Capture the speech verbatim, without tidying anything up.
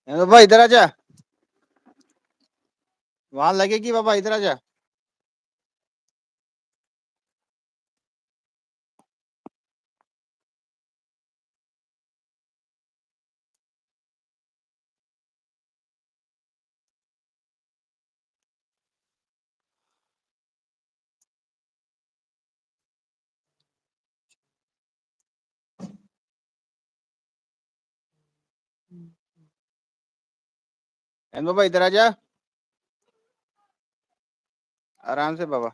احمد بابا، ادھر آ جا۔ وہاں لگے گی بابا، ادھر آ جا۔ احمد بابا، ادھر آ جا۔ آرام سے بابا۔